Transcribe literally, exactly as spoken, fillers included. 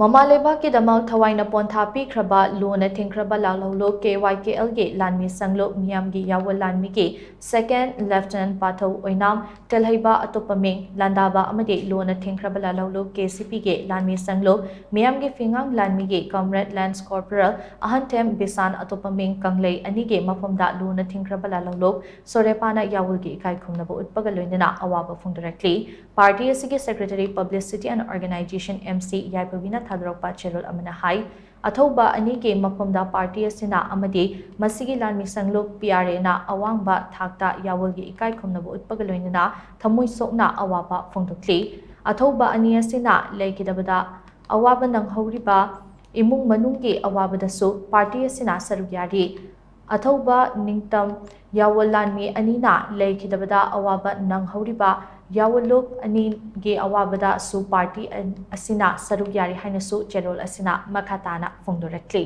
ꯃꯃꯥ ꯂꯩꯕꯥꯛꯀꯤꯗꯃꯛ ꯊꯋꯥꯏꯅ ꯄꯣꯟꯊꯥ ꯄꯤꯈ꯭ꯔꯕ ꯂꯨꯅ ꯊꯤꯡꯈ꯭ꯔꯕ ꯂꯥꯜꯍꯧꯂꯨꯞ KYKLꯒꯤ ꯂꯥꯟꯃꯤ ꯁꯪꯂꯨꯞ ꯃꯤꯌꯥꯝꯒꯤ ꯌꯥꯋꯣꯜ ꯂꯥꯟꯃꯤꯒꯤ Second Lieutenant ꯄꯥꯊꯧ ꯑꯣꯏꯅꯥꯝ, ꯇꯦꯜꯍꯩꯕ ꯑꯇꯣꯞꯄ ꯃꯤꯡ ꯂꯥꯟꯗꯥꯕ ꯑꯃꯗꯤ ꯂꯨꯅ ꯊꯤꯡꯈ꯭ꯔꯕ ꯂꯥꯜꯍꯧꯂꯨꯞ KCPꯒꯤ ꯂꯥꯟꯃꯤ ꯁꯪꯂꯨꯞ ꯃꯤꯌꯥꯝꯒꯤ ꯐꯤꯉꯥꯡ ꯂꯥꯟꯃꯤꯒꯤ Comrade Lance Corporal ꯑꯍꯟꯊꯦꯝ ꯕꯤꯁꯥꯟ ꯑꯇꯣꯞꯄ ꯃꯤꯡ ꯀꯪꯂꯩ ꯑꯅꯤꯒꯤ ꯃꯐꯝꯗ ꯂꯨꯅ ꯊꯤꯡꯈ꯭ꯔꯕ ꯂꯥꯜꯍꯧꯂꯨꯞ ꯁꯣꯔꯦꯄꯥꯅ ꯌꯥꯋꯣꯜꯒꯤ ꯏꯀꯥꯏ ꯈꯨꯝꯅꯕ ꯎꯠꯄꯒ ꯂꯣꯏꯅꯅ ꯑꯋꯥꯕ ꯐꯣꯡꯗꯣꯔꯛꯂꯤ꯫ Party ꯑꯁꯤꯒꯤ Secretary Publicity and Organization MC ꯌꯥꯏꯐꯕꯤꯅ ꯊꯥꯗꯣꯔꯛꯄ ꯆꯦꯔꯣꯜ ꯑꯃꯅ ꯍꯥꯏ, ꯑꯊꯧꯕ ꯑꯅꯤꯒꯤ ꯃꯐꯝꯗ party ꯑꯁꯤꯅ ꯑꯃꯗꯤ ꯃꯁꯤꯒꯤ ꯂꯥꯟꯃꯤ ꯁꯪꯂꯨꯞ PRAꯅ ꯑꯋꯥꯡꯕ ꯊꯥꯛꯇ ꯌꯥꯋꯣꯜꯒꯤ ꯏꯀꯥꯏ ꯈꯨꯝꯅꯕ ꯎꯠꯄꯒ ꯂꯣꯏꯅꯅ ꯊꯃꯣꯏ ꯁꯣꯛꯅ ꯑꯋꯥꯕ ꯐꯣꯡꯗꯣꯛꯂꯤ꯫ ꯑꯊꯧꯕ ꯑꯅꯤ ꯑꯁꯤꯅ ꯂꯩꯈꯤꯗꯕꯗ ꯑꯋꯥꯕ ꯅꯪꯍꯧꯔꯤꯕ ꯏꯃꯨꯡ ꯃꯅꯨꯡꯒꯤ ꯑꯋꯥꯕꯗꯁꯨ party ꯑꯁꯤꯅ ꯁꯔꯨꯛ ꯌꯥꯔꯤ꯫ ꯑꯊꯧꯕ ꯅꯤꯡꯇꯝ ꯌꯥꯋꯣꯜ ꯂꯥꯟꯃꯤ ꯑꯅꯤꯅ ꯂꯩꯈꯤꯗꯕꯗ ꯑꯋꯥꯕ ꯅꯪꯍꯧꯔꯤꯕ ꯌꯥꯋꯣꯜꯂꯨꯞ ꯑꯅꯤꯒꯤ ꯑꯋꯥꯕꯗꯁꯨ party ꯑꯁꯤꯅ ꯁꯔꯨꯛ ꯌꯥꯔꯤ ꯍꯥꯏꯅꯁꯨ ꯆꯦꯔꯣꯜ ꯑꯁꯤꯅ ꯃꯈꯥ ꯇꯥꯅ ꯐꯣꯡꯗꯣꯔꯛꯂꯤ꯫